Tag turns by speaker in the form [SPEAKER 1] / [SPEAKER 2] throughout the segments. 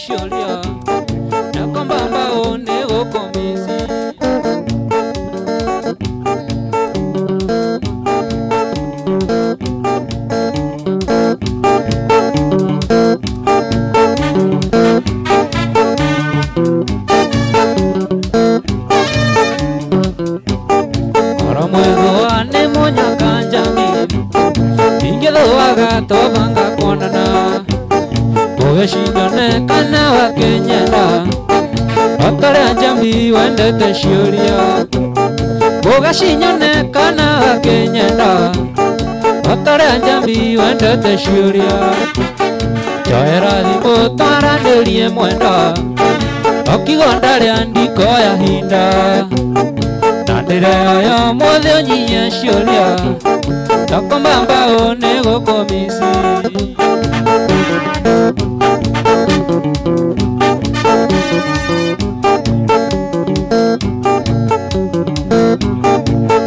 [SPEAKER 1] ciũria Ndakomba mbaũ nĩ gũkũmici Oro nĩ mũnyaka njambi Ingĩthũaga tobanga kuonana Ũgĩcindane kana wakĩnyenda Otorĩa njambi wendete ciũria Ũgacinyone kana wakĩnyenda Otorĩa njambi wendete ciũria Njoera thimũ twaranĩrie mwenda Okiuga ndarĩa ndikoya hinda Na ndĩreoya ũmũthĩ ũnyie ciũria Ndakomba mbaũ nĩ gũkũmici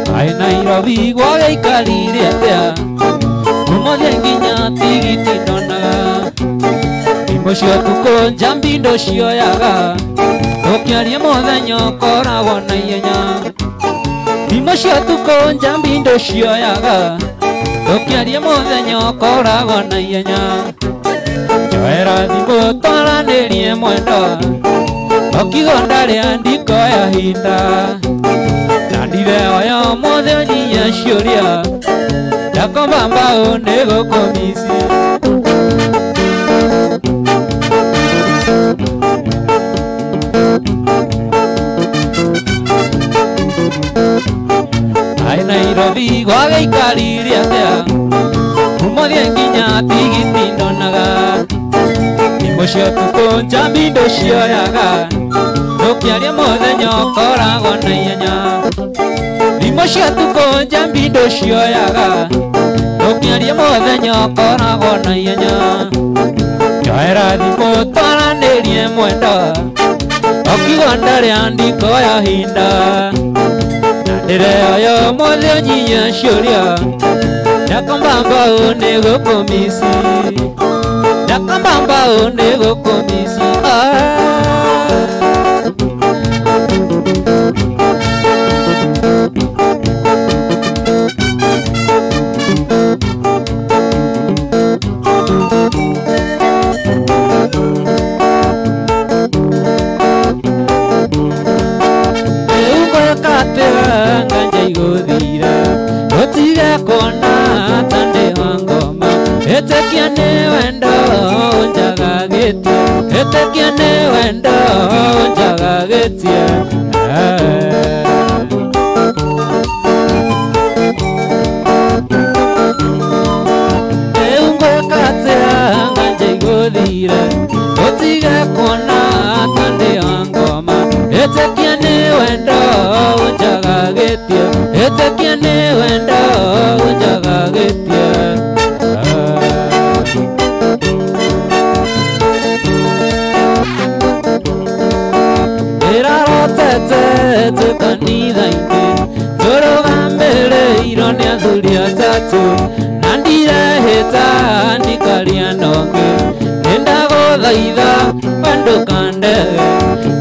[SPEAKER 1] Kaĩ Nairobi gwagĩikarire atĩa Ũmũthĩ nginya tigiti ndonaga Thimũ cia ũtukũ njambi ndũcioyaga Ũkĩaria mũthenya ũkoragwo na ihenya Thimũ cia ũtukũ njambi ndũcioyaga Ũkĩaria mũthenya ũkoragwo na ihenya Njoera thimũ twaranĩrie mwendwa Okiuga ndarĩa ndikoya hinda Na ndireoya ũmũthĩ ũnyie ciũria Ndakomba mbaũ nĩ gũkũmici Kaĩ Nairobi gwagĩikarire atĩa Ũmũthĩ nginya tigiti ndonaga Thimũ cia ũtukũ njambi ndũcioyaga Ũkĩaria mũthenya ũkoragwo na ihenya Thimũ cia ũtukũ njambi ndũcioyaga Ũkĩaria mũthenya ũkoragwo na ihenya Njoera thimũ twaranĩrie mwendwa Okiuga ndarĩa ndikoya hinda Na ndĩreoya ũmũthĩ ũnyie ciũria Ndakomba mbaũ nĩ gũkũmici Ndakomba mbaũ nĩ gũkũmici Ũtige kuona ta ndĩ wa ngoma Ĩtĩkia nĩ wendo ũnjagagĩtie Ĩtĩkia nĩ wendo ũnjagagĩtie Rĩu ngwĩka atĩa nganja igũthire Ũtige kuona ta ndĩ wa ngoma Ĩtĩkia nĩ wendo ũnjagagĩtie Ĩtĩkia nĩ wendo ũnjagagĩtie Ndĩrarotete twĩ kanitha-inĩ Tũrũgamĩrĩirwo nĩ athuri atatũ Na ndirehĩta ndikaria na ũngĩ Nĩndagũthaitha we ndũkandege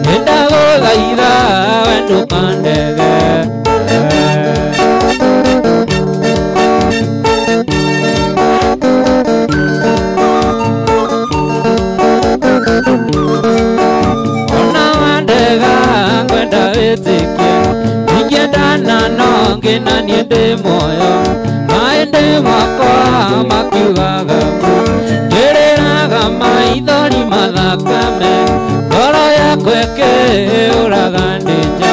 [SPEAKER 1] Nĩndagũthaitha we ndũkandege Ona wandega ngwenda wĩtĩkie Ingĩendana no ngĩ na niĩ ndĩ muoyo Maĩndĩ makwa makiugaga Ngĩrĩraga maithori mathakame Ngoro yakwa ĩkĩũraga ndĩ nja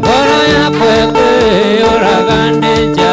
[SPEAKER 1] Ngoro yakwa ĩkĩũraga ndĩ nja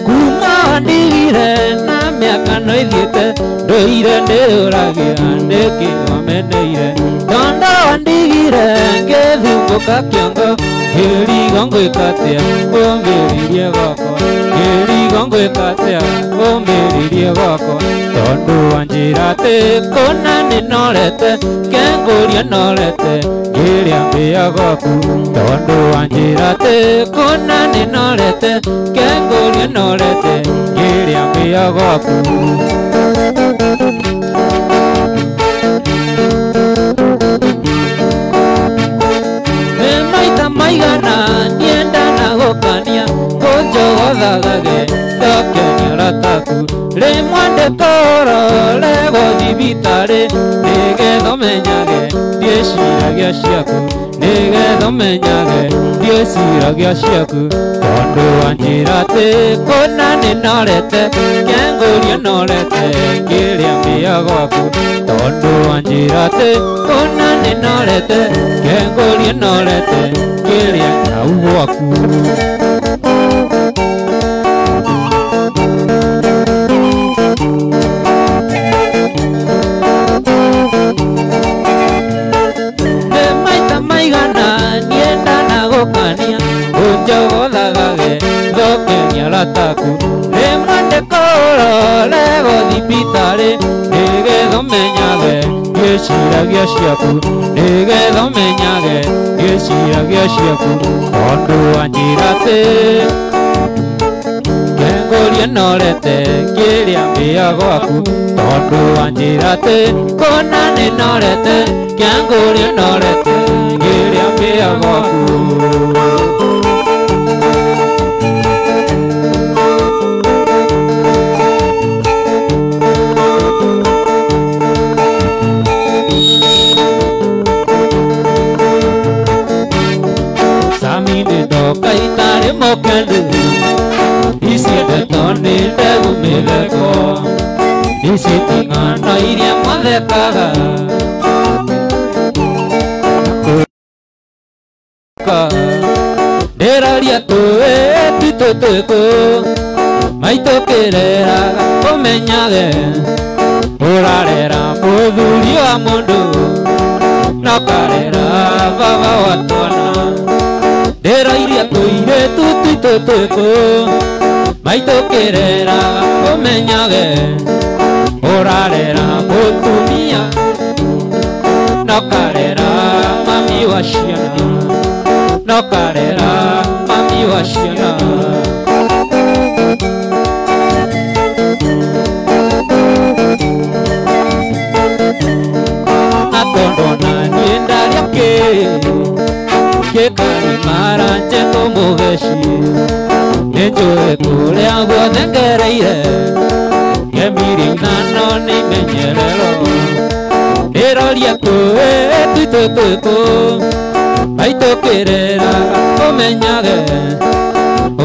[SPEAKER 1] Kuma ndigire na mĩaka no ĩthiĩte Ndũire ndĩũragia nĩkĩ wameneire Tondũ wandigire ngĩthumbũka kĩongo Ngĩrigwo ngwĩka atĩa ũmbĩrĩrie gwakwa Ngwĩka atĩa ũmĩrĩrie gwakwa tondũ wanjĩra atĩ kũna nĩnorete kengũria norete ngĩrĩa mbĩa gwaku tondũ wanjĩra atĩ kũna nĩnorete kengũria norete ngĩrĩa mbĩa gwaku. Nĩ maita maigana niendana gũkania kũnjogothagage ndokenia rataku rĩmwe ndĩkũroregwo thibitarĩ nĩgetha ũmenyage ndiĩciragia ciaku nĩgetha ũmenyage ndiĩciragia ciaku tondũ wanjĩra atĩ kũna nĩnorete kengũria norete ngĩrĩa mbĩa gwaku tondũ wanjĩra atĩ kũna nĩnorete kengũria norete ngĩrĩa hau gwaku. Unjogothagage thokenia rataku rĩmwe ndĩkũroregwo thibitarĩ nĩgetha ũmenyage ndiĩciragia ciaku nĩgetha ũmenyage ndiĩciragia ciaku tondũ wanjĩra atĩ kengũria norete ngĩrĩa mbĩa gwaku tondũ wanjĩra atĩ kũna nĩnorete kengũria norete ngĩrĩa mbĩa gwaku. Ndoka itarĩ mũkendu ici ndeto nĩ ndegu mĩtheko ici ti ng'ano iria mwathekaga ndĩraria tũĩ twitũ twĩkũ maitũ kĩreraga ũmenyage ũrarera mũthuri wa mũndũ na ũkarera baba wa twana ndĩrairia tũirĩtu twitũ twĩkũ maitũ kĩreraga ũmenyage ũrarera mũtumia na ũkarera mami wa ciana na ũkarera mami wa ciana. Na tondũ naniĩ ndarĩa kĩ gĩkarimara njetwo mũgeci nĩnjũĩ kũrĩa guothe ngereire ngemiria ithano nĩ imenyerero ndĩroria tũĩ twitũ twĩkũ maitũ kĩreraga ũmenyage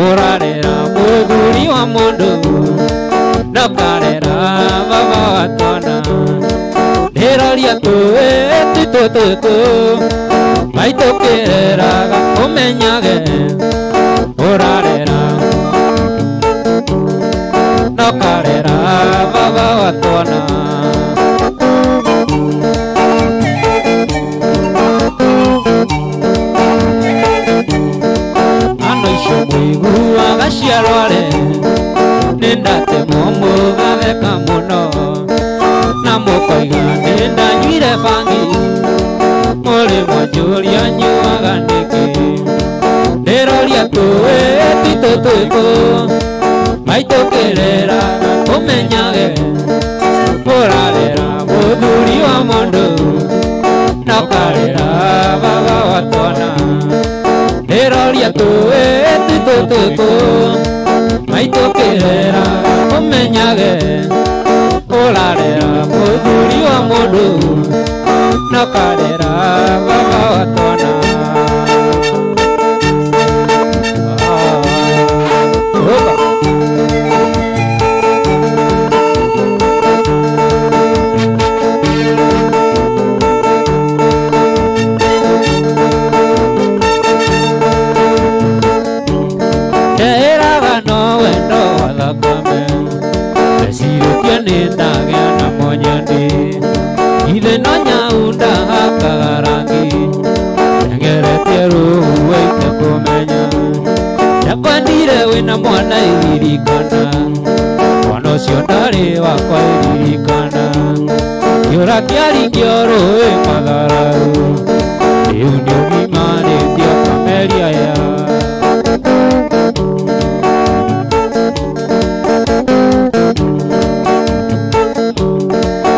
[SPEAKER 1] ũrarera mũthuri wa mũndũ na ũkarera baba wa twana ndĩroria tũĩ twitũ twĩkũ maitũ kĩreraga ũmenyage ũrarera na ũkarera baba wa twana. Ano icio mũiguaga ciarware nĩ ndatemwo mũgatheka mũno na mũkoiga nĩ ndanyuire bangi mũrĩ mwanjũria nyuaga nĩkĩ ndĩroria tũĩ twitũ twĩkũ maitũ kĩreraga ũmenyage ũrarera mũthuri wa mũndũ na ũkarera baba wa twana ndĩroria tũĩ twitũ twĩkũ maitũ kĩreraga ũmenyage ũrarera mũthuri wa mũndũ na ũkarera baba wa twana. Opa. wĩna mwana iririkana mwana ũcio ndarĩ wakwa iririkana kĩũra kĩaringio rũĩ matharaũ rĩu nĩ ũgimarĩtie ũkameria ya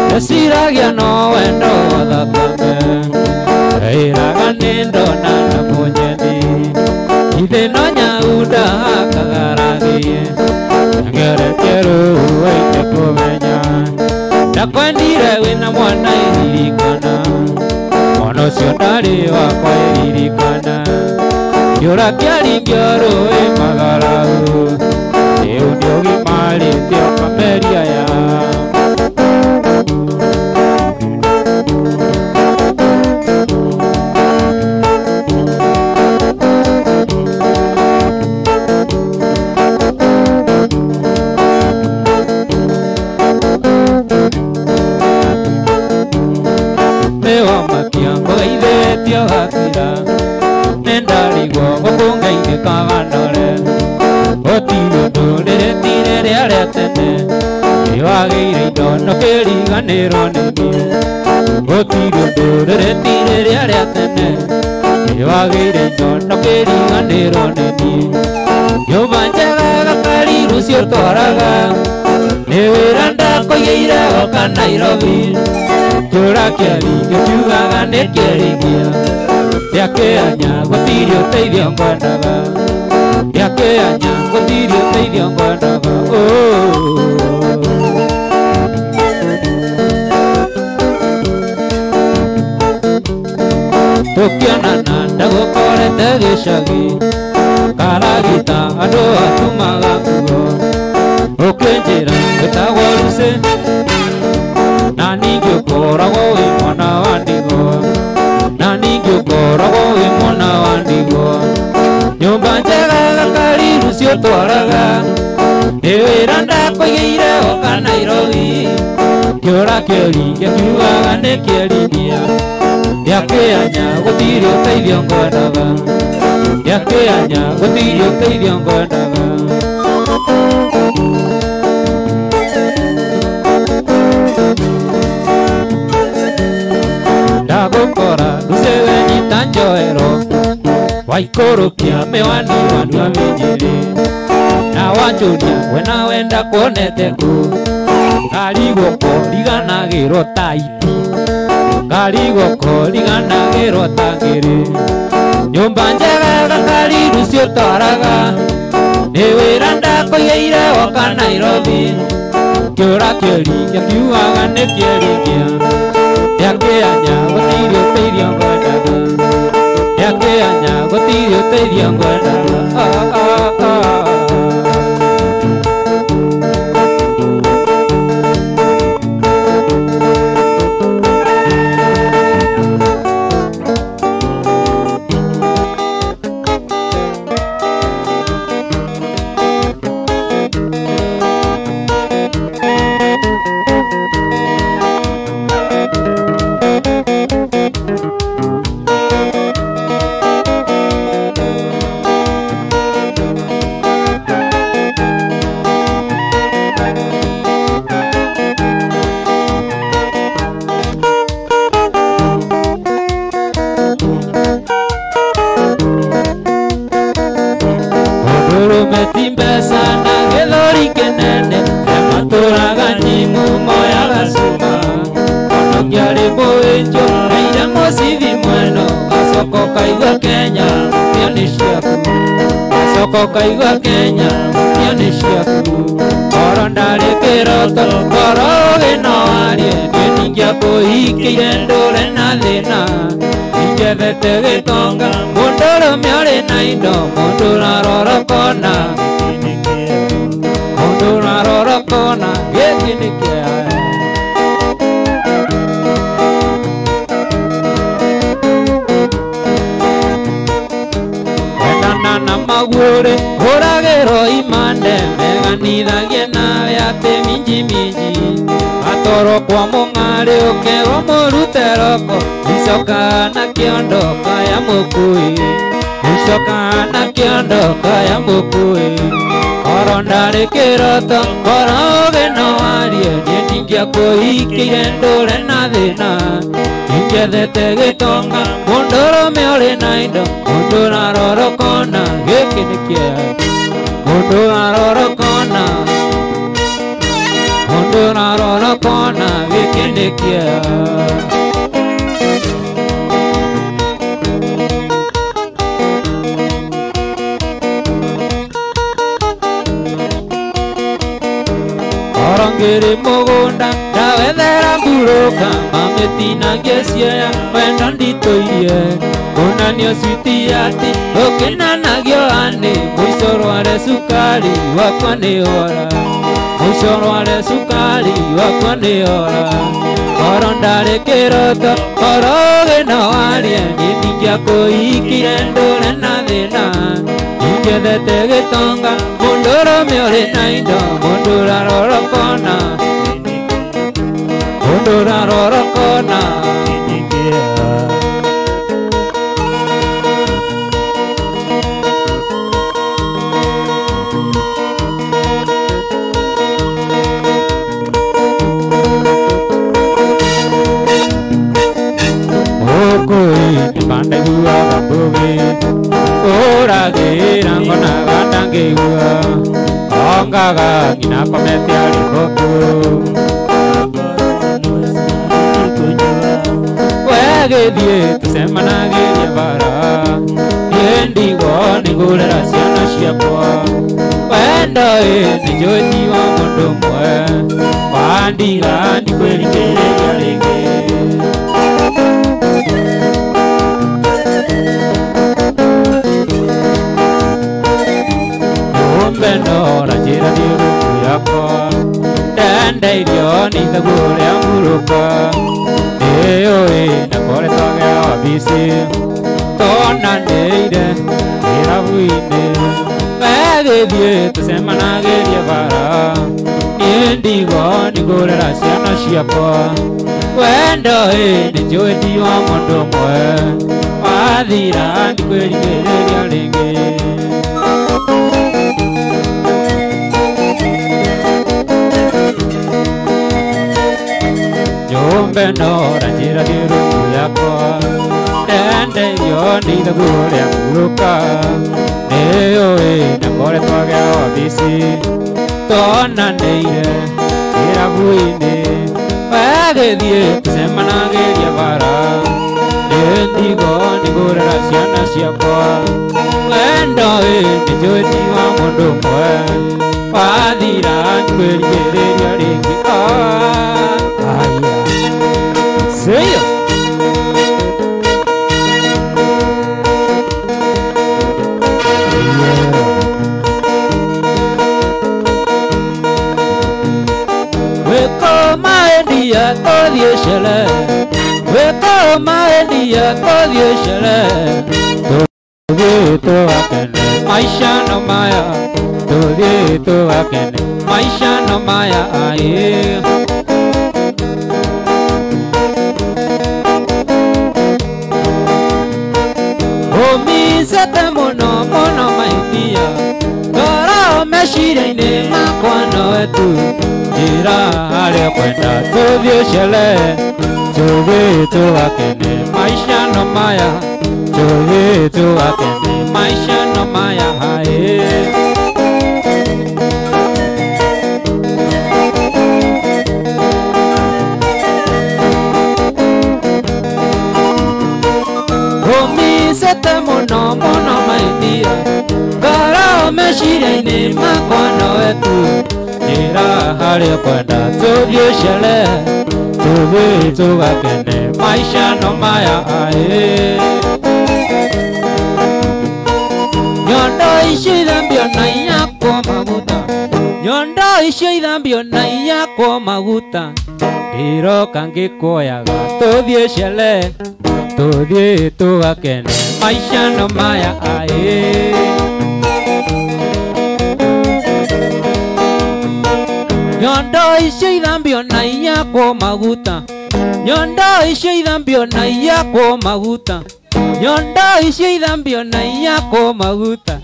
[SPEAKER 1] Ndeciragia no wendo wa thakame Eiraga nĩ ndona na mũnyeni Ithe no nyau ndahakaga rangi Ngeretie rũũa-inĩ kũmenya Ndakwendire wĩna mwana iririkana Mwana ũcio ndarĩ wakwa iririkana Kĩũra kĩaringio rũĩ matharaũ Rĩu nĩ ũgimarĩtie ũkameria ya Nĩwagĩire indo no kĩriganĩrwo nĩ niĩ gũtirĩ ũndũ rĩrĩtire rĩa rĩa tene nĩwagĩire indo no kĩriganĩrwo nĩ niĩ nyũmba njega gakari rũciũ twaraga nĩ wĩra ndakũigĩire woka Nairobi kĩũra kĩaringio kiugaga nĩ kĩringia ndĩakĩanya gũtirĩ ũteithio ngwendaga ndĩakĩanya gũtirĩ ũteithio ngwendaga Tukionana ndagũkorete gĩcagi karagita andũ atumaga nguo ũkĩnjĩra wĩtagwo Lucy na ningĩ ũkoragwo wĩ mwana wa ndigwa na ningĩ ũkoragwo wĩ mwana wa ndigwa nyũmba njega gakari rũciũ twaraga nĩ wĩra ndakũigĩire woka Nairobi kĩũra kĩringia kiugaga nĩ kĩringia Ndĩakĩanya gũtirĩ ũteithio ngwendaga Ndĩakĩanya gũtirĩ ũteithio ngwendaga Ndagũkora Lucy wenyita njoero waikũrũkia mĩwani wandua mĩnyĩrĩ na wanjũria we nawe ndakuonete kũ ngarigwo riganagĩrwo ta iti ngarigwo riganagĩrwo ta ngĩrĩ nyũmba njega gakari rũciũ twaraga nĩ wĩra ndakũigĩire woka Nairobi kĩũra kĩringia kiugaga nĩ kĩringia ndĩakĩanya gũtirĩ ũteithio ngwendaga ndĩakĩanya gũtirĩ ũteithio ngwendaga Kaigua Kenya mbia nĩ ciaku ngoro ndarĩ kĩroto ngoro ũgĩ no arie niĩ ningĩakũhikĩire ndũre na thĩna ingĩethete gĩtonga mũndũrũme ũrĩ na indo mũndũ ũrarora kona mũndũ ũrarora kona gĩkĩ nĩ kĩeha na maguore hũragĩrwo imande meganithagie nawe atĩ minji minji atoro kwa mũng'arĩ ũkerwo mũrute roko icoka na kĩondo kaya mũkui Mũico kana kĩondo kaya mũkui Oro ndarĩ kĩroto koro ũgĩ no warie niĩ ndingĩakũhikĩire ndũre na thĩna ingĩethete gĩtonga mũndũrũme ũrĩ na indo mũndũ ũrarorokona gĩkĩ nĩ kĩeha mũndũ ũrarorokona mũndũ ũrarorokona gĩkĩ nĩ kĩeha. Ngĩrĩ mũgũnda ndawethera mburũka mamĩtinagie cioya wendo nditũirie kuonanio switi ati ũkĩnanagio anĩ mũico rware cukari wakwa nĩ ora mũico rware cukari wakwa nĩ ora oro ndarĩ kĩroto oro ũgĩ no warie niĩ ndingĩakũhikire ndũre na thĩna ingĩethete gĩtonga mũndũrũme ũrĩ na indo mũndũ ũrarorokona mũndũ ũrarorokona. Ũkũi nĩmandaiguaga mbũgĩ ũragĩra ngonaga ndangĩigua ongaga nginya komete arĩ mbũkũ wegĩthiĩ tũcemanagĩrie bara niĩ ndigwo nĩngũrera ciana ciakwa wendo ĩ nĩnjũĩ ti wa mũndũ ũmwe wandiga ndikwĩrikĩrĩria rĩngĩ. Nyũmba njĩra thiũrũku yakwa ndendeirio nĩ ithaguo rĩa mburũka nĩũĩ ndakoretwo gĩa wabici tonanĩire kĩrabu-inĩ wegĩthiĩ tũcemanagĩrie bara niĩ ndigwo nĩngũrera ciana ciakwa wendo ĩ nĩnjũĩ ti wa mũndũ ũmwe wathira ndikwĩrigĩrĩria rĩngĩ. Nyũmba ĩno njĩra thiũrũku yakwa ndendeirio nĩ ithaguo rĩa mburũka nĩũĩ ndakoretwo gĩa wabici tonanĩire kĩrabu-inĩ wegĩthiĩ tũcemanagĩrie bara niĩ ndigwo nĩngũrera ciana ciakwa wendo ĩ nĩnjũĩ ti wa mũndũ ũmwe wathira ndikwĩrigĩrĩria rĩngĩ. See ya. Weko maendia tũthiĩ cere weko maendia tũthiĩ cere tũthiĩ tũgakene maica no maya tũthiĩ tũgakene maica no maya aĩ. Ũmicĩte mũno mũno maitia ngoro meciria-inĩ makwa nowe tu njĩra harĩa kwenda tũthiĩ cere tũthiĩ tũgakene maica no maya tũthiĩ tũgakene maica no maya aĩ. Ũmicĩte mũno mũno maitia ngoro meciria-inĩ makwa nowe tu njĩra harĩa kwenda tũthiĩ cere tũthiĩ tũgakene maica no maya aĩ. Nyondo icio ithambio na iyakwo maguta nyondo icio ithambio na iyakwo maguta ndĩroka ngĩkuoyaga tũthiĩ cere tũthiĩ tũgakene maica no maya aĩ. Nyondo icio ithambio na iyakwo maguta nyondo icio ithambio na iyakwo maguta Nyondo icio ithambio na iyakwo maguta.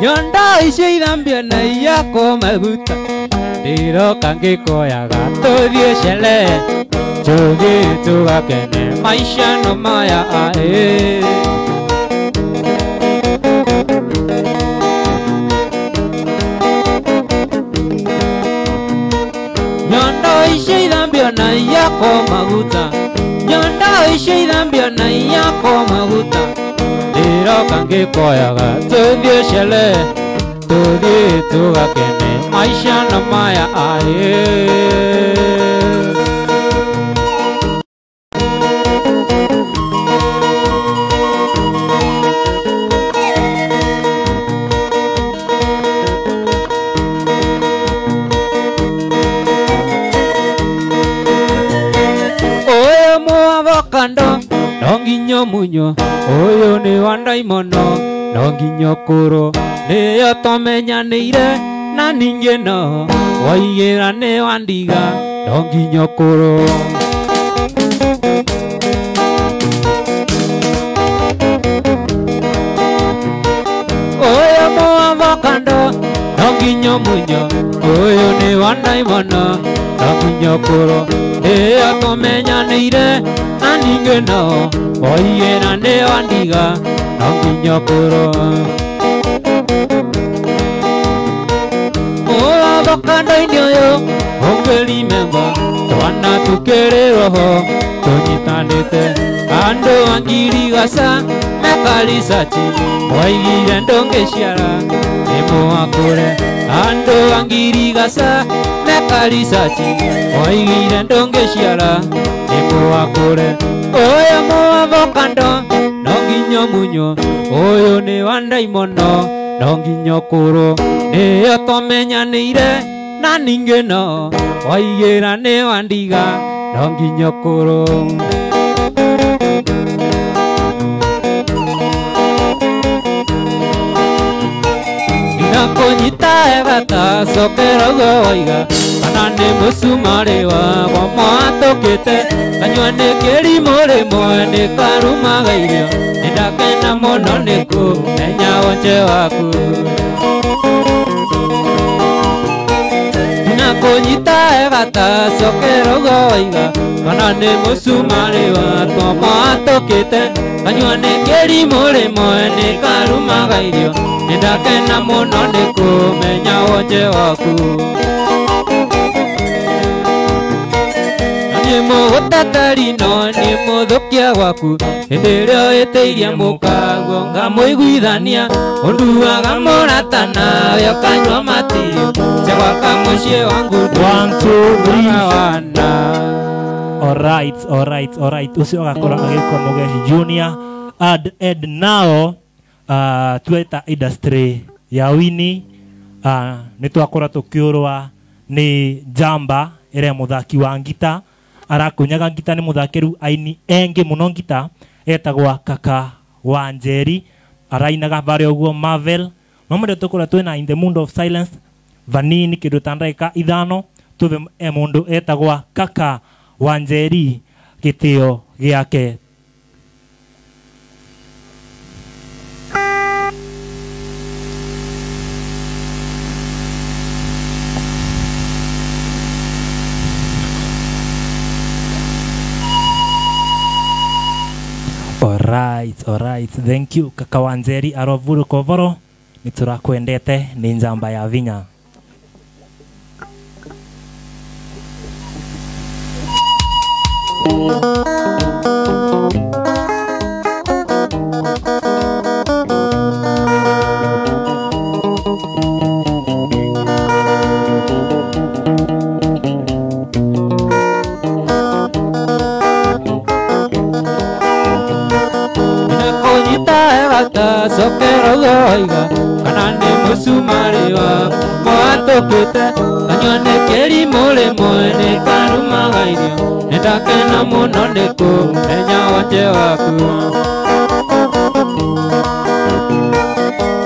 [SPEAKER 1] Nyondo icio ithambio na iyakwo maguta. Ndiroka ngĩkoyaga tũthiĩ sherehe tũthiĩ tũgakene maisha no maya ae. Nyondo icio ithambio na iyakwo maguta. Nyondo icio ithambio na iyakwo maguta. Ndiroka ngĩkoyaga tũthiĩ sherehe tũthiĩ tũgakene maisha no maya ae. Oyo muavocado no nginya munyo, ũyũ nĩ wa ndaimono no nginya ũkũrũ nĩyo tũmenyanĩire na ningĩ no waigĩra nĩ wa ndiga no nginya ũkũrũ. Ũyũ muavocado no nginya munyo, ũyũ nĩ wa ndaimono no nginya ũkũrũ nĩyo tũmenyanĩire na ningĩ no waigĩra nĩ wa ndiga no nginya ũkũrũ. Avocado-inĩ ũyũ ũngĩrimemba twana tũkĩrĩ roho tũnyitanĩte andũ a ngirigaca mekaricaci waigire ndũngĩciara nĩ mũhakũre. Andũ a ngirigaca mekaricaci waigire ndũngĩciara nĩ mũhakũre. Ũyũ mũavocado no nginya munyo, ũyũ nĩ wa ndaimono no nginya ũkũrũ nĩyo tũmenyanĩire na ningĩ no waigĩra nĩ wa ndiga no nginya ũkũrũ. Ndinakũnyita egata cokera ũguo waiga kana nĩ mũcumarĩ wakwa mwatũkĩte kanyua nĩ kĩrimũ rĩmwe nĩ karumaga irio nĩndakena mũno nĩ kũmenya wonje waku. Ndinakũnyita egata cokera ũguo waiga kana nĩ mũcumarĩ wakwa mwatũkĩte kanyua nĩ kĩrimũ rĩmwe nĩ karumaga irio nĩndakena mũno nĩ kũmenya wonje waku. Nĩ mũgũtatari no nĩ mũthũkia gwaku hĩndĩ ĩrĩa wĩtĩirie mũkaguo ngamũiguithania ũnduaga mũrata nawe ũkanyua matirio njagwaka mũciĩ wangu
[SPEAKER 2] 1 2 3
[SPEAKER 1] wana.
[SPEAKER 2] Alright, alright, alright. Ucio agakorwo agĩkwo Mũgeshi Junior and Ed nao tweta industry ya wini nĩ twakorwo tũkĩũrwa nĩ njamba ĩrĩa mũthaki wa ngita arakunyaga ngita nĩ mũthakĩru aini engĩ mũno ngita etagwa Kaka wa Njeri arainaga varĩa ũguo Marvel no mũndũ tũkorwo twĩna in the mood of silence vanini kĩndũ ta ndagĩka 5 tuve mũndũ etagwa Kaka wa Njeri gĩtĩo gĩake. Alright, alright. Thank you Kaka wa Njeri arovuruka ũvoro nĩ tũrakwendete nĩ njamba ya vinya.
[SPEAKER 1] Cokera ũguo waiga kana nĩ mũcumarĩ wakwa mwatũkĩte kanyua nĩ kĩrimũ rĩmwe nĩ karumaga irio nĩndakena mũno nĩ kũmenya wonje waku.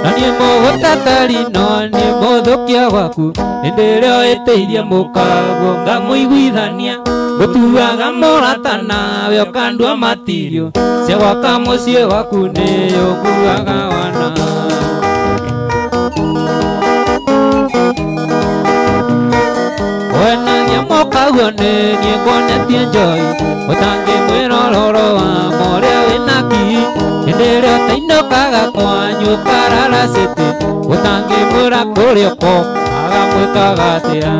[SPEAKER 1] Na niĩ mũgũtatari no nĩ mũthũkia gwaku hĩndĩ ĩrĩa wĩtĩirie mũkaguo ngamũiguithania Gũtuaga mũrata nawe ũkandua matirio cia gwaka mũciĩ waku nĩyo nguaga wana. Wenagia mũkaguo nĩ niĩ nguonetie njoi ũtangĩmwĩra ũhoro wa ma ũrĩa wĩna ki hĩndĩ ĩrĩa ũtainũkaga kwanyu ũkarara cĩtĩ ũtangĩmwĩra kũrĩa ũkomaga mwĩkaga atĩa.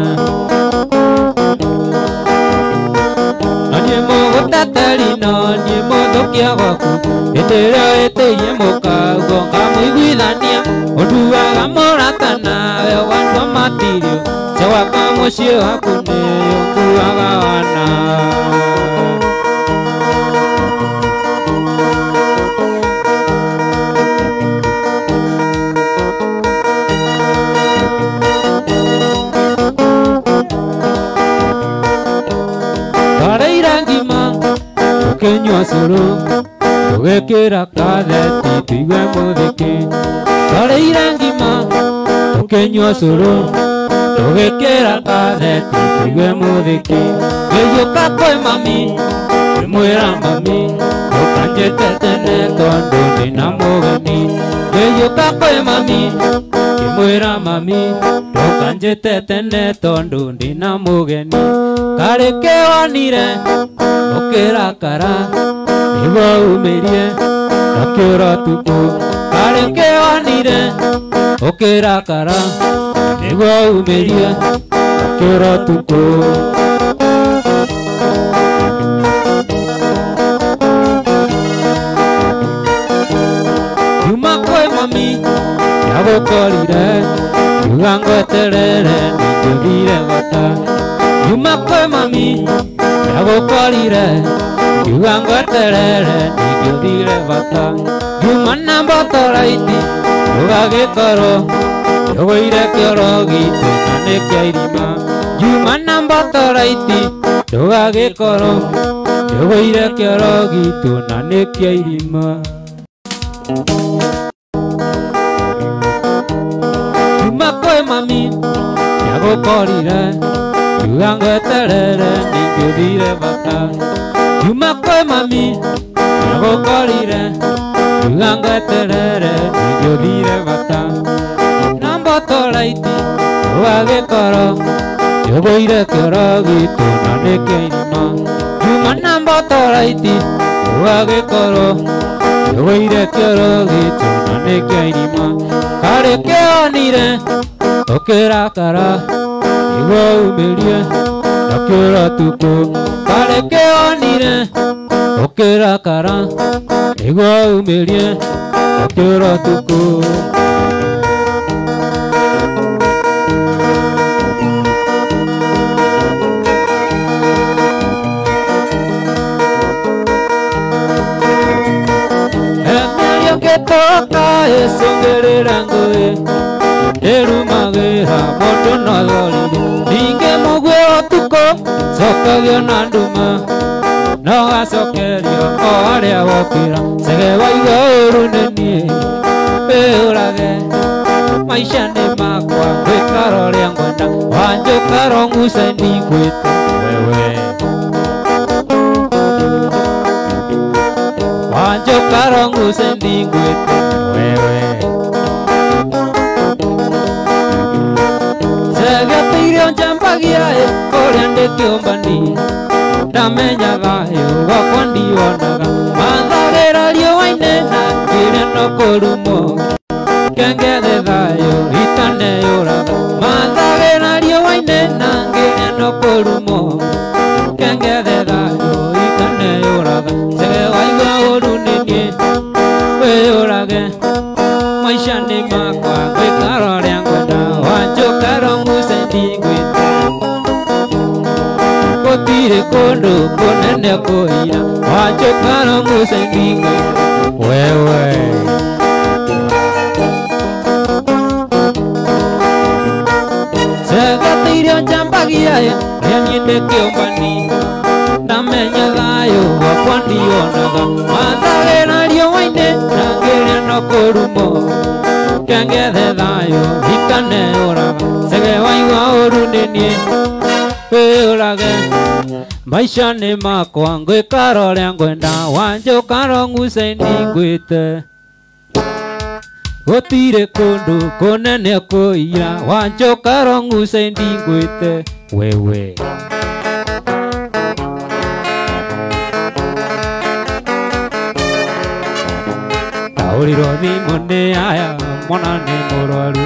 [SPEAKER 1] No niĩ mũgũteteri no niĩ mũthũkia gwaku hĩndĩ ĩrĩa wĩtĩirie mũkaguo ngamũiguithania ũnduaga mũrata nawe ũgatua matirio cia gwaka mũciĩ waku nĩyo nguaga wana. Twareire ngima tũkĩnyua cũrũ tũgĩkĩra katheti tũigue mũthiki. Twareire ngima tũkĩnyua cũrũ tũgĩkĩra katheti tũigue mũthiki. Ngĩiyũka kwĩ mami ngĩmwĩra mami ndũkanjĩte tene tondũ ndĩna mũgeni. Ngĩiyũka kwĩ mami ngĩmwĩra mami ndũkanjĩte tene tondũ ndĩna mũgeni. Karĩ kĩonire ũkĩrakara nĩguo umĩrie ndakĩũra ũtukũ. Karĩ kĩonire ũkĩrakara nĩguo umĩrie ndakĩũra ũtukũ. Nyuma kwĩ mami ndagũkorire ngiuga ngweterere ningĩũthire bata. Nyuma kwĩ mami ndagũkorire ngiuga ngweterere ningĩũthire bata. Nyuma na mbotoraiti ndũgagĩkorwo ndũgũire kĩoro gitũ na nĩ kĩa irima. Nyuma na mbotoraiti ndũgagĩkorwo ndũgũire kĩoro gitũ na nĩ kĩa irima. Nyuma kwĩ mami ndagũkorire ngiuga ngweterere ningĩũthire bata. Nyuma kwĩ mami ndagũkorire ngiuga ngweterere ningĩũthire bata. Na mbotoraiti ndũgagĩkorwo ndũgũire kĩoro gitũ na nĩ kĩa irima. Nyuma na mbotoraiti ndũgagĩkorwo ndũgũire kĩoro gitũ na nĩ kĩa irima. Karĩ kĩonire ũkĩrakara nĩguo umĩrie ndakĩũra ũtukũ. Karĩ kĩonire ũkĩrakara nĩguo umĩrie ndakĩũra ũtukũ. Mĩario ngĩtũka ĩcũngĩrĩra ngũĩ ĩrumagĩra mũndũ no thorire. Ningĩ mũguĩ ũtukũ cokagio na nduma no gacokerio o harĩa wokĩra. Cege waigua ũru nĩ niĩ wĩyũrage maica nĩ makwa ngwĩkara ũrĩa ngwenda wanjũkara ng'uce ndigwĩte wewe. Wanjũkara ng'uce ndigwĩte wewe. Cege irio njambagia ĩ kũrĩa ndĩ kĩũmbani ndamenya thayũ wakwa ndiwonaga. Mathagĩra riũa-inĩ na ngĩrĩa no kũrumwo kengethe thayũ itaneyũraga. Mathagĩra riũa-inĩ na ngĩrĩa no kũrumwo kengethe thayũ itaneyũraga. Cege waigua ũru nĩ niĩ wĩyũrage maica nĩ makwa ngwĩkara ũrĩa ngwenda wanjũkara ng'uce ndigwĩte. Gũtirĩ kũndũ kũnene kũira wanjũkara ng'uce ndigwĩte wewe. Cege irio njambagia ĩ rĩa niĩ ndĩ kĩũmbani ndamenya thayũ wakwa ndionaga. Mathagĩra riũa-inĩ na ngĩrĩa no kũrumwo kengethe thayũ ikaneyũraga. Cege waigua ũru nĩ niĩ wĩyũrage Maisha nĩ makwa ngwĩka ũrĩa ngwenda wanjũka rong'uce ndigwĩte gũtirĩ kũndũ kũnene kũira wanjũka rong'uce ndigwĩte wewe taũrirwo thimũ nĩ aya mwana nĩ mũrwaru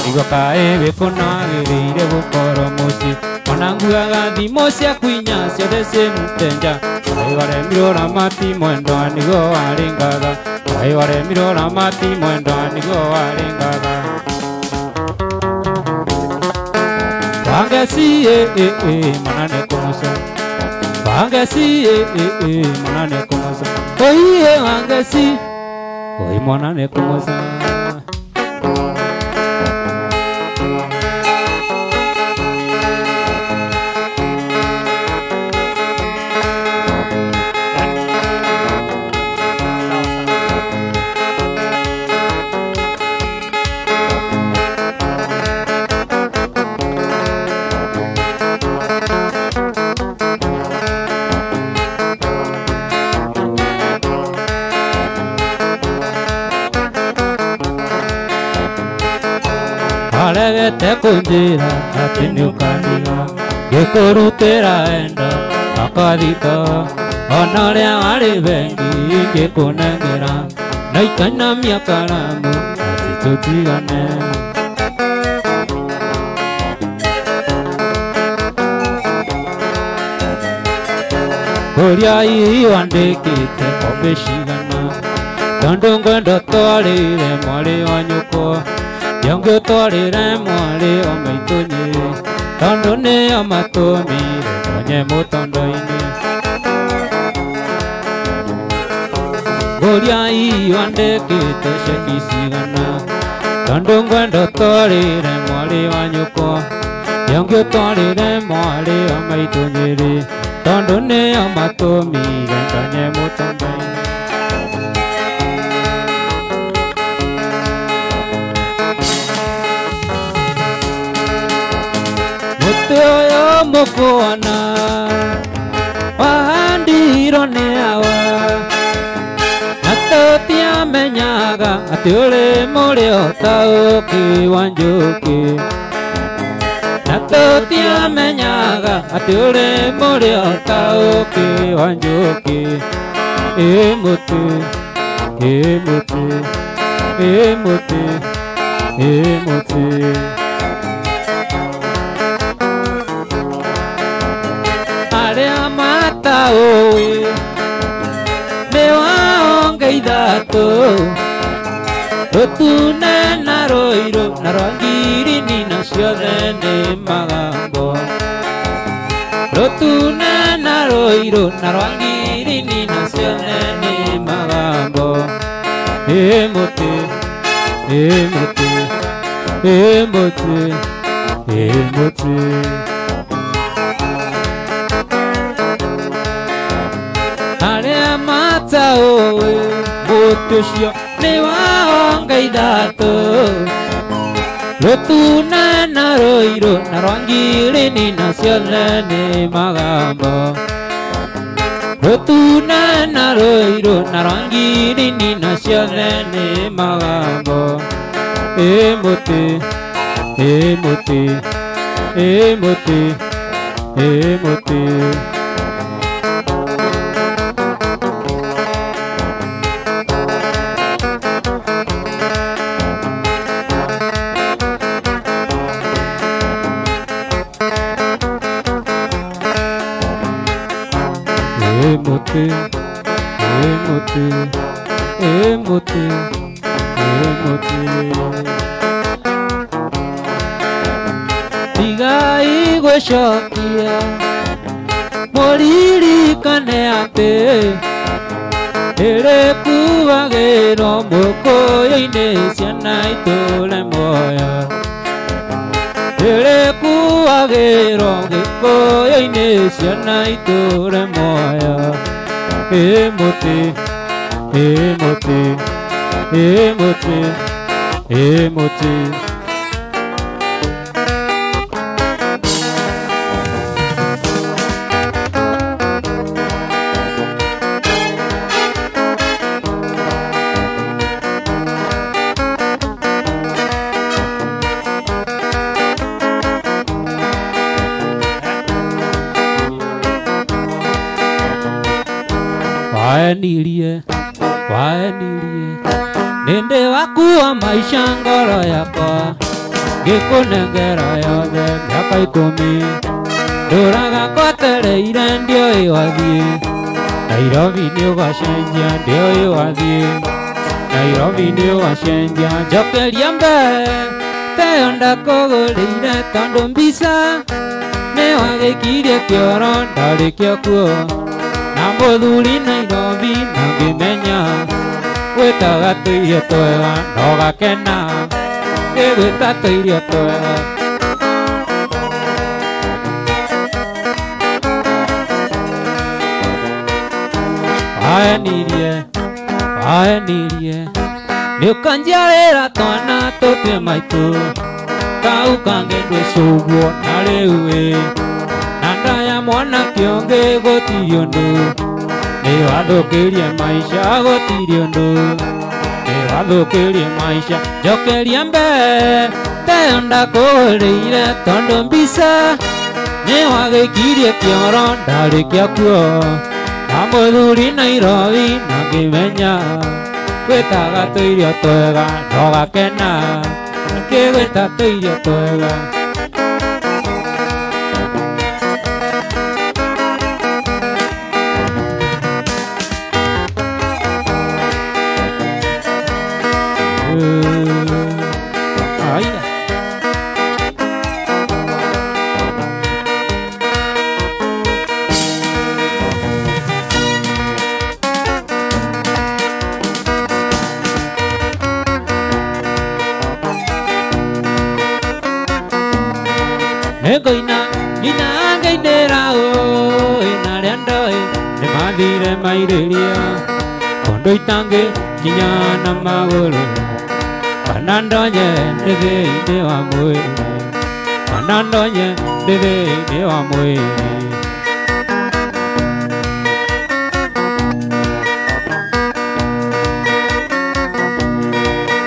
[SPEAKER 1] igwa kaĩ wĩkũnagĩrĩire gũkorwo mũciĩ ona nguaga thimũ ciaku inya ciothe ciĩ mũtenja kaĩ waremirwo ramati mwendwa nĩguo warĩngaga kaĩ waremirwo ramati mwendwa nĩguo warĩngaga wangeci mwana nĩ kũmoca wangeci mwana nĩ kũmoca oiye wangeci oi mwana nĩ kũmoca. Aregete kũnjĩra atĩ nĩũkandiga ngĩkũrutĩra enda akathika ona ũrĩa warĩ bengi ngĩkũnengera na ikainamia karamu atĩ tũtigane. Kũrĩa hihi wandĩkĩte kombe cigana tondũ ngwenda twarĩre mwarĩ wa nyũkwa yongĩtwarĩre mwarĩ wa maitũ nyĩ tondũ nĩo matũmire tonye mũtondo-inĩ. Ngũria hihi wandĩkĩte ceki cigana tondũ ngwenda twarĩre mwarĩ wa nyũkwa yongĩtwarĩre mwarĩ wa maitũ nyĩrĩ tondũ nĩo matũmire tonye mũtondo-inĩ. Mũtĩ ũyũ mũkuona wahandirwo nĩ awa na tũtiamenyaga atĩ ũrĩ mũrĩo ta ũkĩ wa njũkĩ na tũtiamenyaga atĩ ũrĩ mũrĩo ta ũkĩ wa njũkĩ. Ĩ mũtĩ ĩ mũtĩ ĩ mũtĩ ĩ mũtĩ. Arĩa mataũĩ nĩ waonge ithatũ rũtune na rũirũ na rwa ngirini na ciothe nĩ magambo rũtune na rũirũ na rwa ngirini na ciothe nĩ magambo. Ĩ mũtĩ ĩ mũtĩ ĩ mũtĩ ĩ mũtĩ. Arĩa mataũĩ mũtĩ ũcio nĩ waonge ithatũ rũtune na rũirũ na rwa ngirini na ciothe nĩ magambo rũtune na rũirũ na rwa ngirini na ciothe nĩ magambo. Ĩ mũtĩ ĩ mũtĩ ĩ mũtĩ ĩ mũtĩ. Ĩ mũtĩ ĩ mũtĩ ĩ mũtĩ ĩ mũtĩ. Tigai gwĩcokia mũririkane atĩ ĩrĩkuagĩrwo mũkũyũ-inĩ ciana itũre muoyo ĩrĩkuagĩrwo gĩkũyũ-inĩ ciana itũre muoyo. Ĩ mũtĩ ĩ mũtĩ ĩ mũtĩ ĩ mũtĩ. Waenirie waenirie ninde wakuwa maisha ngoro yakwa ngĩkũnengera yothe mĩaka 10 ndũraga ngwatereire ndiũĩ wathiĩ Nairobi nĩũgacenjia ndiũĩ wathiĩ Nairobi nĩũgacenjia njokeria mbere teyo ndakũgũrĩire tondũ mbica nĩwagĩkirie kĩoro ndarĩkia kuo na mũthuri Nairobi na ngĩmenya gwĩtaga tũirio twega na ũgakena ngĩgwĩta tũirio twega. Waenirie waenirie nĩũkanjiarĩra twana tũtue maitũ kau kangĩ ndwĩcũgwo na rĩu ĩ na nda ya mwanake ũngĩ gũtirĩ ũndũ nĩwathũkĩrie maica gũtirĩ ũndũ nĩwathũkĩrie maica njokeria mbere teyo ndakũgũrĩire tondũ mbica nĩwagĩkirie kĩoro ndarĩkia kuo na mũthuri Nairobi na ngĩmenya gwĩtaga tũirio twega na ũgakena ngĩgwĩta tũirio twega. Aida. Nĩngũina nginya ngĩinĩra ũĩ na arĩa ndoĩ nĩmathire mairĩria kũndũ itangĩ nginya na magũrũ kana ndonye ndĩ thĩinĩ wa mwĩrĩ kana ndonye ndĩ thĩinĩ wa mwĩrĩ.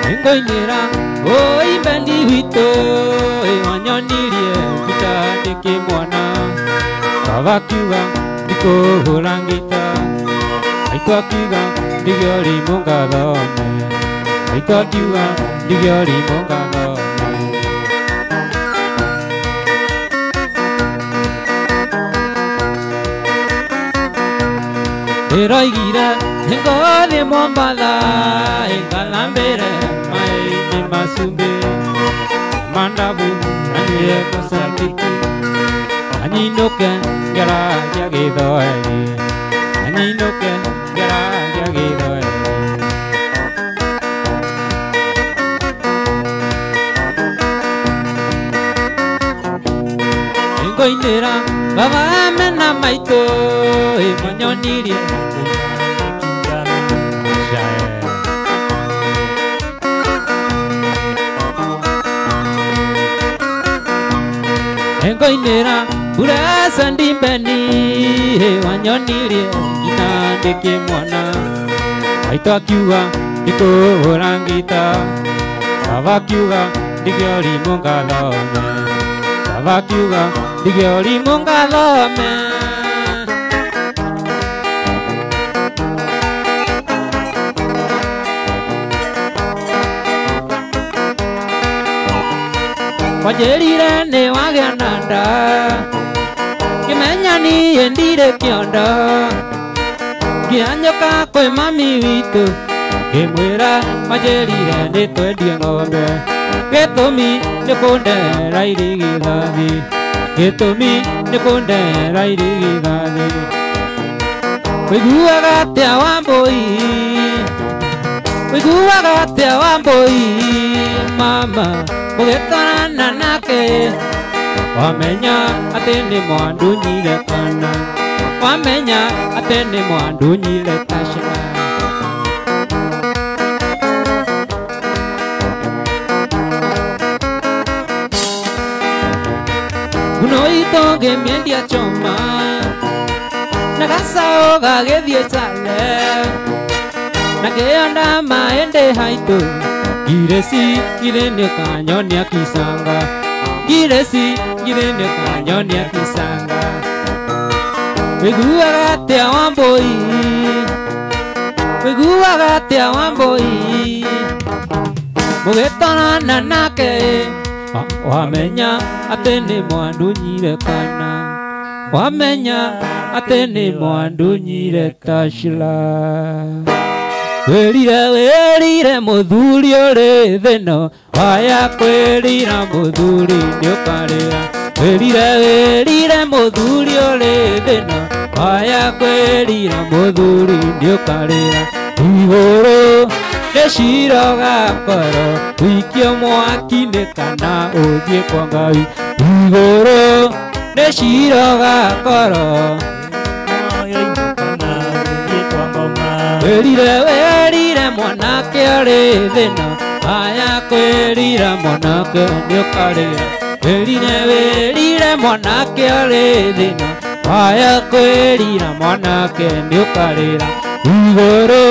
[SPEAKER 1] Nĩngũinĩra ũĩ mbendi witũ wanyonirie ngita ndĩkĩmwana baba akiuga ndikũhũra ngita maitũ akiuga ndige ũrimũ ngathome maitũ akiuga ndige ũrimũ ngathome. Ndĩroigire nĩngũthiĩ Mombatha ĩngathambĩre maĩ-inĩ ma cumbĩ mandabu nanyue mũcakiki anyinũke ngĩaragia gĩthwaĩri anyinũke ngĩaragia gĩthwaĩri. Nĩngũinĩra baba mena maitũ manyonirie Nĩngũinĩra Burasa ndimbeni wanyonirie ngita ndĩkĩmwana maitũ akiuga ndikũhũra ngita baba akiuga ndige ũrimũ ngathome baba akiuga ndige ũrimũ ngathome. Wanjĩrire nĩwagĩa na nda ngĩmenya niĩ ndirĩ kĩondo ngĩhanyũka kwĩ mami witũ ngĩmwĩra wanjĩrire nĩtwendie ng'ombe gĩtũmi nĩ kũndehera irigithathi gĩtũmi nĩ kũndehera irigithathi. Ũiguaga atĩa Wambũi ũiguaga atĩa Wambũi mama mũgĩtwarana nake wamenya atĩ nĩ mwandunyire kana wamenya atĩ nĩ mwandunyire tasha. Nguno itũ ngĩmĩendia choma na gacaũ gagĩthiĩ Chale na ngĩonda maĩ ndĩ haitũ ngireci githĩ nĩũkanyonia kisanga ngireci githĩ nĩũkanyonia kisanga. Ũiguaga atĩa Wambũi Wĩiguaga atĩa Wambũi mũgĩtonana nake wamenya atĩ nĩ mwandunyire kana wamenya atĩ nĩ mwandunyire Tashila wĩrire wĩrire mũthuri ũrĩ thĩno waya kwĩrira mũthuri nĩũkarĩra wĩrire wĩrire mũthuri ũrĩ thĩno waya kwĩrira mũthuri nĩũkarĩra igũrũ nĩ cira ũgakorwo ũikio mwaki-inĩ kana ũthiĩ kwa Ngai igũrũ nĩ cira ũgakorwo wĩrire wĩrire mwanake ũrĩ thĩna aya kwĩrira mwanake nĩũkarĩra wĩrire wĩrire mwanake ũrĩ thĩna aya kwĩrira mwanake nĩũkarĩra igũrũ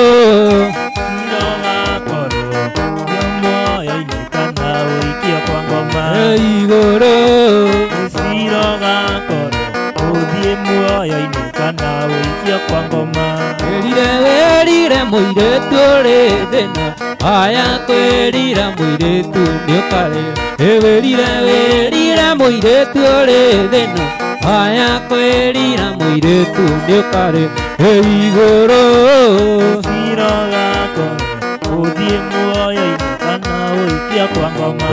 [SPEAKER 1] igũrũ
[SPEAKER 2] cira ũgakorwo ũthiĩ muoyo-inĩ kana ũikio kwa ngoma
[SPEAKER 1] wĩrire wĩrire mũirĩtu ũrĩ thĩna aya kwĩrira mũirĩtu nĩũkarĩra wĩrire wĩrire mũirĩtu ũrĩ thĩna aya kwĩrira mũirĩtu nĩũkarĩra igũrũ
[SPEAKER 2] cira ũgakorwo ũthiĩ muoyo-inĩ kana ũikio kwa ngoma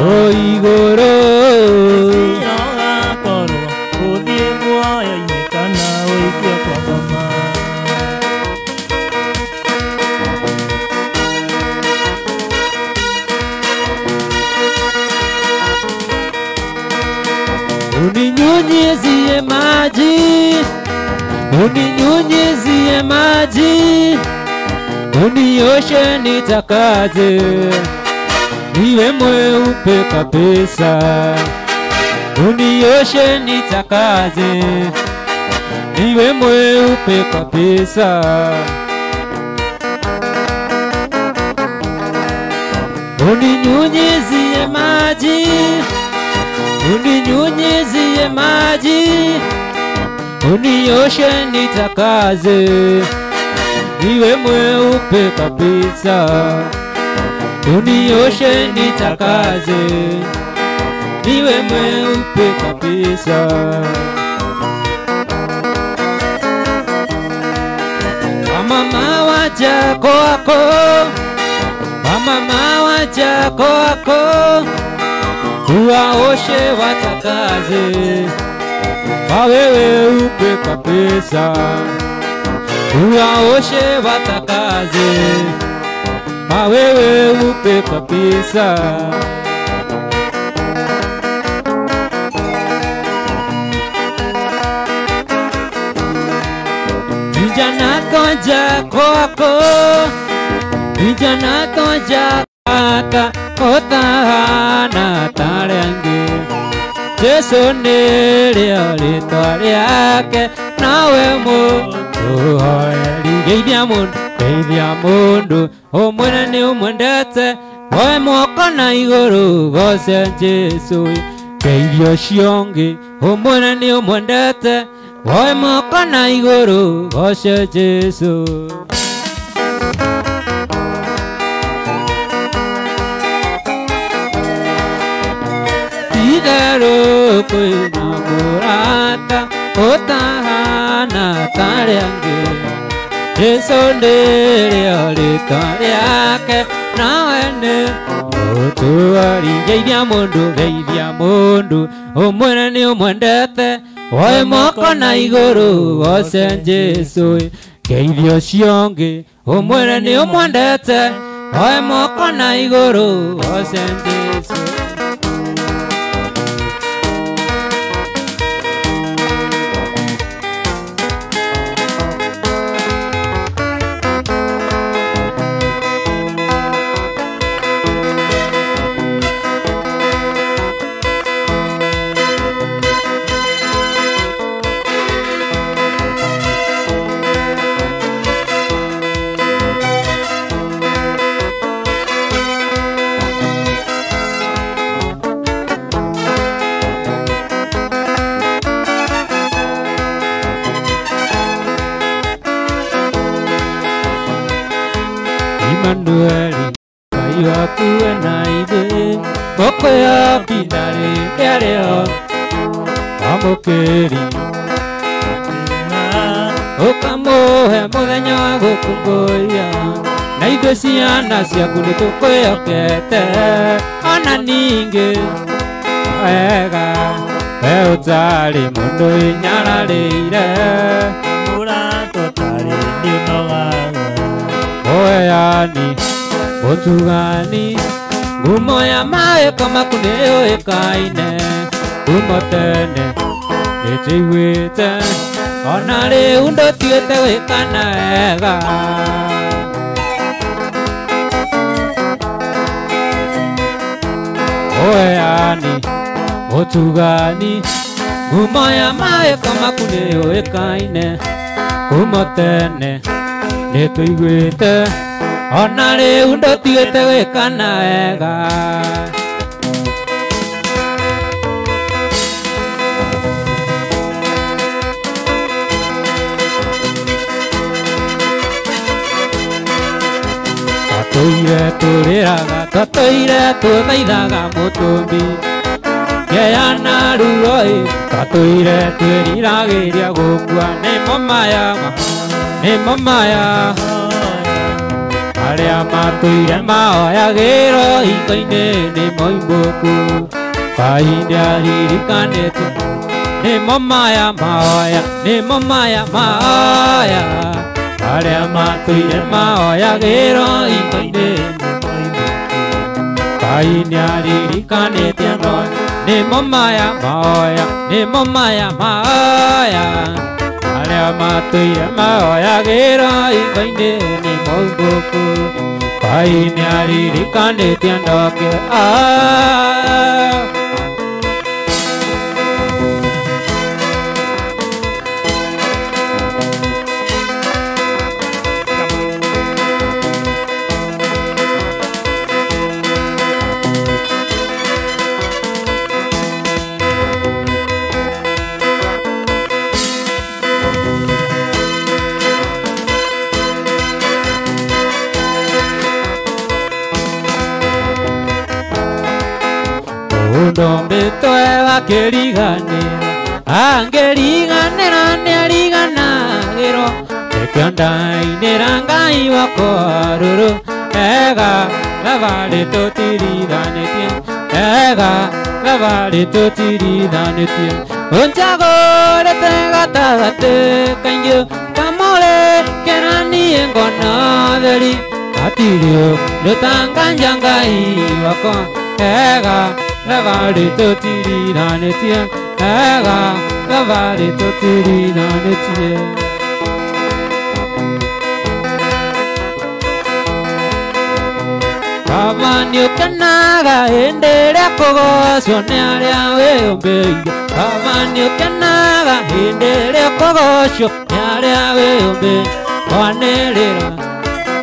[SPEAKER 1] igũrũ
[SPEAKER 2] cira ũgakorwo ũthiĩ muoyo-inĩ kana ũikio kwa ngoma.
[SPEAKER 1] Uninyunyizie maji, uninyunyizie maji, unioshe nitakaze, niwe mweupe kabisa. Unioshe nitakaze, niwe mweupe kabisa. Uninyunyizie maji, uninyunyizie maji, unioshe nitakaze, niwe mweupe kabisa. Unioshe nitakaze, niwe mweupe kabisa. Mama waja kwako, mama waja kwako, uwaoshe watakaze, wawe weupe kabisa. Uwaoshe watakaze, wawe weupe kabisa. Vijana toja kwako, vijana toja aka otahana tarangi Jesu nĩrĩo rĩtwa rĩake nawe mũndũ hoeri geithia mũndũ geithia mũndũ ũmwĩre nĩ ũmwendete woe moko na igũrũ goce Jesu geithia ũcio ũngĩ ũmwĩre nĩ ũmwendete woe moko na igũrũ goce Jesu. Itherũ kwĩna mũrata ũtahana tarĩa angĩ Jesu nĩrĩo rĩtwa rĩake nawe nĩ mũtũari geithia mũndũ geithia mũndũ ũmwĩre nĩ ũmwendete woe moko na igũrũ goce Jesu geithia ũcio ũngĩ ũmwĩre nĩ ũmwendete woe moko na igũrũ goce Jesu. Emmanueli Ngai waku na ithuĩ gũkwĩhoka rĩrĩa rĩo amũkĩri ũkamũhe mũthenya wa gũkũngũiya na ithuĩ ciana ciaku nĩ tũkwĩhokete ona ningĩ wega we ũtarĩ mũndũ wĩnyararĩire
[SPEAKER 2] Mũratũtarĩ nĩũnogaga
[SPEAKER 1] Mũheani mũtugani ngumo ya mawĩko maku nĩyũĩkaine kuma tene nĩnjiguĩte ona rĩu ndũtigĩte gwĩkana wega Mũheani mũtugani ngumo ya mawĩko maku nĩyũĩkaine kuma tene nĩtũiguĩte ona rĩu ndũtigĩte gwĩkana wega Tũire tũrĩraga tũtũire tũthaithaga mũtũmbi Kĩana ruo ĩ tũtũire twĩriragĩria gũkua nĩmo maya nĩmo maya arĩa matũire mahoyagĩrwo hingo-inĩ nĩmo imbũku kahinda aririkanĩte nĩmo maya mahoya nĩmo maya mahoya arĩa matũire mahoyagĩrwo hingo-inĩ kahinda aririkanĩte no nĩmo maya mahoya nĩmo maya mahoya arĩa matũire mahoyagĩrwo hingo-inĩ nĩmo imbũku kahinda aririkanĩte ndoke Ndombĩtwo akĩriganĩra angĩriganĩra nĩariganagĩrwo nĩkĩo ndainĩra Ngai wakwa rũrũ ega thabarĩ tũtirithanĩtie ega thabarĩ tũtirithanĩtie ũnjagũrĩte gatagatĩ kaingĩ kamũrĩkĩra niĩ ngona theri hatirĩ ũndũ Ngai wakwa ega thabarĩ tũtirithanĩtie ega thabarĩ tũtirithanĩtie Baba nĩũkenaga hĩndĩ ĩrĩa kũgocwo nĩ arĩa wĩyũmbĩire Baba nĩũkenaga hĩndĩ ĩrĩa kũgocwo nĩ arĩa wĩyũmbĩire kwanĩrĩra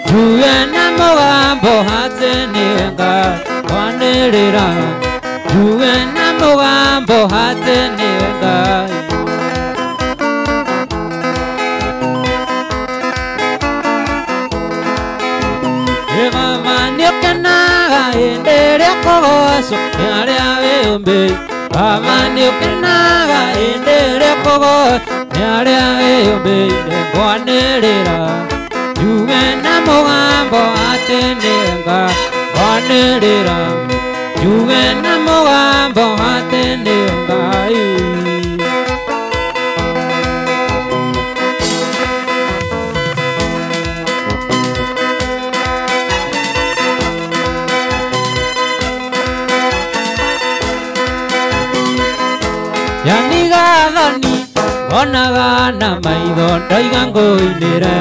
[SPEAKER 1] njuge na mũgambo atĩ nĩwe Ngai kwanĩrĩra njuge na mũgambo atĩ nĩwe Ngai Baba nĩũkenaga hĩndĩ ĩrĩa kũgocwo nĩ arĩa wĩyũmbĩire Baba nĩũkenaga hĩndĩ ĩrĩa kũgocwo nĩ arĩa wĩyũmbĩire ngwanĩrĩra njuge na mũgambo atĩ nĩwe Ngai ngwanĩrĩra njuge na mũgambo atĩ nĩwe Ngai Yanigathani onaga na maitho ndoiga ngũinĩre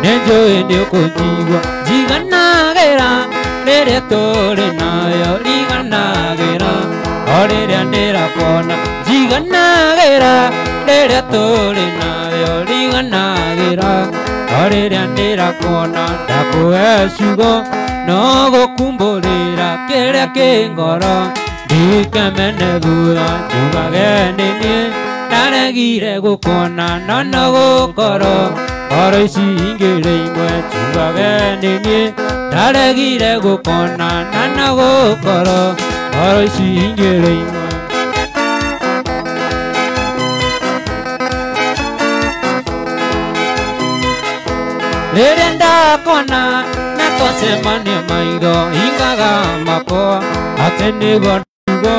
[SPEAKER 1] nĩnjũĩ nĩũkũnjigua njiganagĩra rĩrĩa tũrĩ nayo riganagĩra o rĩrĩa ndĩrakuona njiganagĩra rĩrĩa tũrĩ nayo riganagĩra o rĩrĩa ndĩrakuona ndakũhe ciugo no gũkumbũrĩra kĩrĩa kĩ ngoro ndikemene thutha njugage nĩ niĩ ndaregire gũkuona no no gũkorwo Ngoro ici ingĩrĩ imwe njugage nĩ niĩ ndaregire gũkona na no gũkorwo ngoro ici ingĩrĩ imwe. Rĩrĩa ndakona na twacemania maitho hingaga makwa atĩ nĩguo ndugo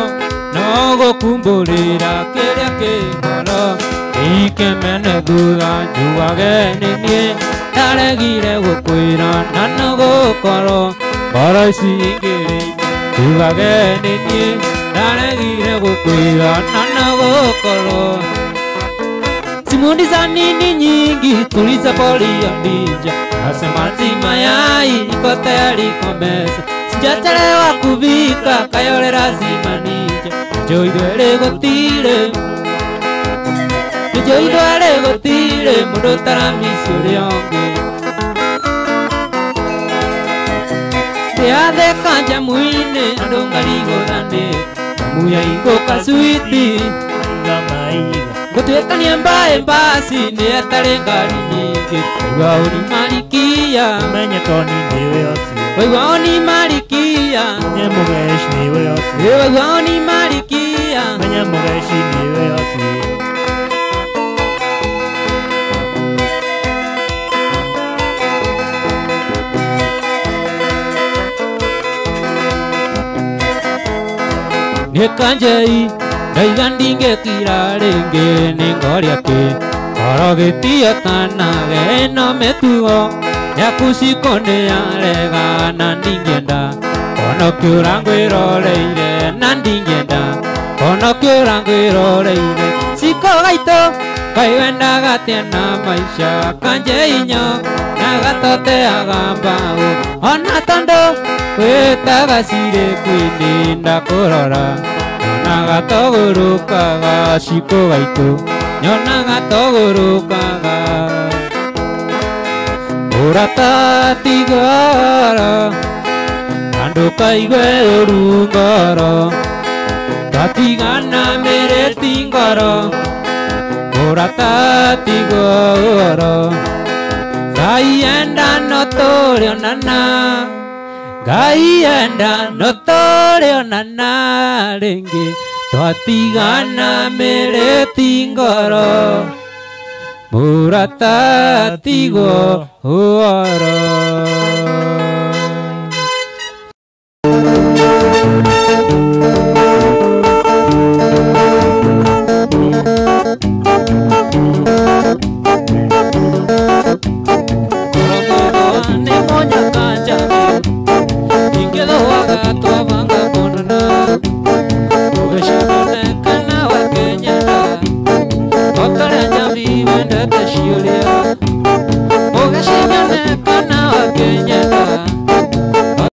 [SPEAKER 1] no gũkumbũrĩra kĩrĩa kĩ ngoro ikemene thutha njugage nĩ niĩ ndaregire gũkwĩra na no gũkorwo ngoro ici ingĩrĩ njugage nĩ niĩ ndaregire gũkwĩra na no gũkorwo. Simundi za nini nyingi tuliza poli ya ndija, nasema mayai iko tayari kwa meza, sijachelewa kuvika kayole lazima nija, njoithwere gũtirĩ njoithwere gũtirĩ mũndũ taramisi ũrĩa ũngĩ. Ndĩatheka njamu-inĩ andũ ngarigũthane, njamu ya igũka switi gũtuĩkania mbaĩ mbasi nĩ etarĩ ngari nyingĩ. Waigua ũni marikia
[SPEAKER 2] Menye Toni nĩwe ũcio
[SPEAKER 1] waigua ũni marikia
[SPEAKER 2] Menye Mũgeshi nĩwe ũcio
[SPEAKER 1] waigua ũni marikia
[SPEAKER 2] Menye Mũgeshi nĩwe ũcio.
[SPEAKER 1] Nĩ kanjei ndaiga ndingĩkira rĩngĩ nĩ ngoria kĩ ngoro gĩtio tanage ĩno mĩtugo yaku ciko nĩ yarega na ndingĩenda kono kĩũra ngwĩroreire na ndingĩenda kono kĩũra ngwĩroreire ciko gaitũ kaĩ wendaga atĩa na maica kanjei nyo na gatoteaga mbaũ ona tondũ wĩtaga cirĩ kwini ndakũrora nyonaga togũrũkaga ciko gaitũ nyonaga togũrũkaga ũrata ti ngoro na ndũkaigue ũru ngoro twatigana mĩrĩ ti ngoro ũrata ti ngoro Ngai enda no tũrĩonana Ngai enda no tũrĩonana rĩngĩ twatigana mĩrĩ ti ngoro mũrata tigwo ũhoro. Wendete ciũria.